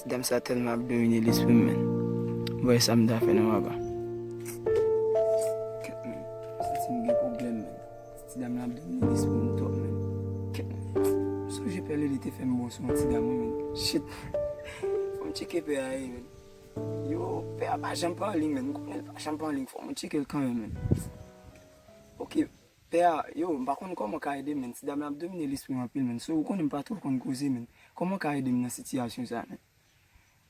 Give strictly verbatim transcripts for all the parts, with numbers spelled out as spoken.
Dam sa tèlman ap domine lespri m, menn. Bon, e sa m ta fè non, papa? Kèt, menn. M santi m gen pwoblèm, menn. Ti dam nan ap domine lespri m twòp, menn. Kèt, menn. M sonje Pè Lele te fè m bon sou yon ti dam, wi, menn. Shit. Fò m tcheke pè a, wi, menn. Yo, pè a pa janm pran liy, menn. M konnen l pa janm pran liy. Fò m tcheke l kanmenm, menn. Ok, pè a, yo, m pa konn kòman w ka ede m, menn. Ti dam nan ap domine lespri m anpil, menn. So, ou konnen m pa twò konn koze, menn. Kòman w ka ede m nan sitiyasyon sa, menn?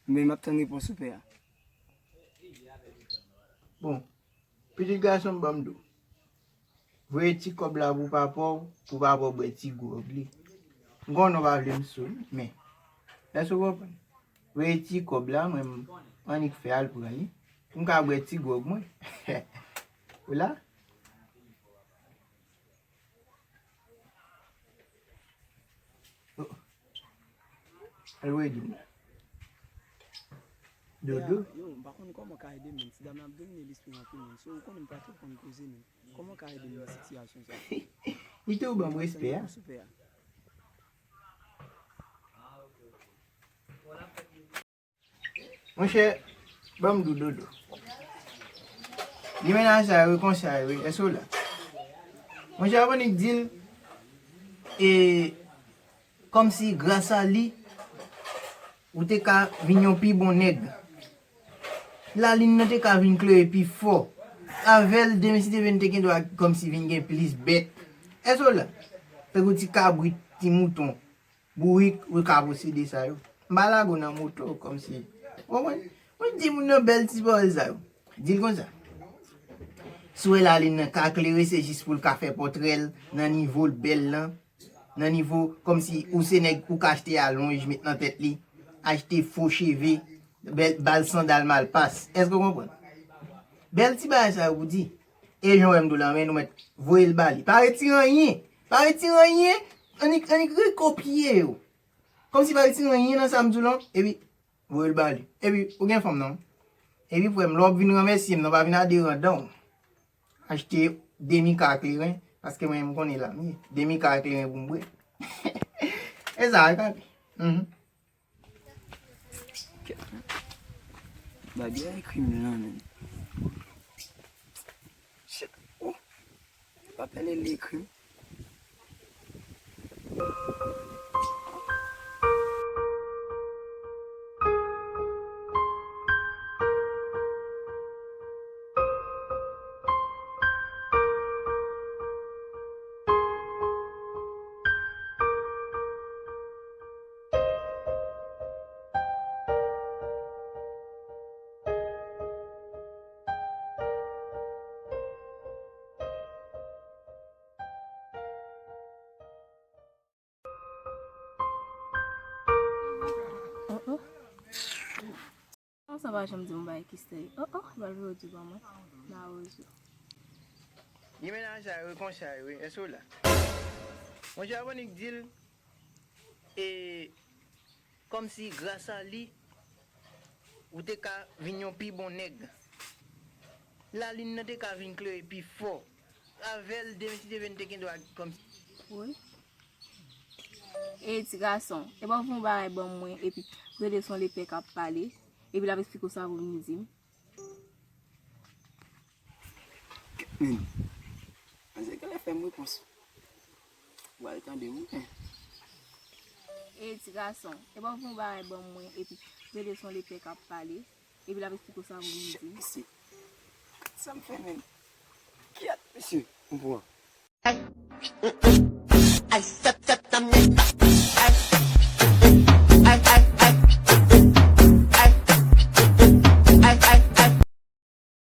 Men m ap tann repons ou, pè a. Bon, pitit gason m, ban m di w. Voye ti kòb la pou papa w, pou papa w bwè ti gwòg li. M konnen w pa vle m sou li, men, èske w konprann? Voye ti kòb la, mwen, m annik fè al pran li. Pou m ka bwè ti gwòg mwen. Ou la? Oh. Al voye di m la. Dodo. Yo, m pa konn kòman w ka ede m, menn. Ti dam nan ap domine lespri m anpil, menn. So, ou konnen m pa twò konn koze, menn. Kòman w ka ede m nan sitiyasyon sa? Li tou ban m respè a. Monchè, ban m di w, Dodo. Li mennaj sa yo, konsa yo, èske w la? Monchè, avan li di l, e, kòmsi gras a li, ou te ka vin yon pi bon nèg. Lalin nan te ka vin klere pi fò. Avè l, demen si Dye vle, n te gen dwa kòmsi vin gen plis bèt. Èske w la? Tankou ti kabrit, ti mouton, bourik, ou ka posede sa yo. M pa lage w nan moto kòmsi. Ou konprann? Mwen di moun nan bèl ti pawòl sa yo. Di l konsa. Si w wè lalin nan ka klere, se jis pou l ka fè pòtrè l nan nivo l bèl lan. Nan nivo, kòmsi ou se nèg ou ka achte alonj, met nan tèt li, achte fo cheve, bèl, ba l sandal malpas. Èske w konprann? Bèl ti bagay sa yo pou di. E jan w wè m di w la, men nou mèt voye l ba li. Pa retire anyen. Pa retire anyen. Annik, annik rekopye yo. Kòmsi pa retire anyen nan sa m di w lan. Epi, voye l ba li. Epi, ou gen fanm, non? Epi, frè m, lè w ap vin ranmèsye m, non, pa vin a de ran dan w. Achte demi ka kleren, paske mwen, m konnen la m ye. Demi ka kleren pou m bwè. E sa, e kapi. Mhm. Babia ekri m lan, menn. Shit. Oh. Pa pale, li ekri m. Oh, oh. Konsa pa janm di m bay kistèy. Oh, oh, bal vle di ban mwen. Mawozo. Li mennaj sa yo, konsa yo, èske w la? Monchè, avan li di l, e, kòmsi gras a li, ou te ka vin yon pi bon nèg. Lalin nan te ka vin klere pi fò. Avè l, demen si Dye vle, n te gen dwa kòmsi. Wi. E ti gason, e pa w fè yon bagay ban mwen, epi rele son lepè k ap pale, epi l ap esplike w sa pou vin di m. Men, manzè genlè fè m repons. Ou al tande mwen. E ti gason, e pa w fè yon bagay ban mwen, epi rele son lepè k ap pale, epi l ap esplike w sa pou vin di m. Mesye, sa m fè menm? Kiyès, mesye? M pran.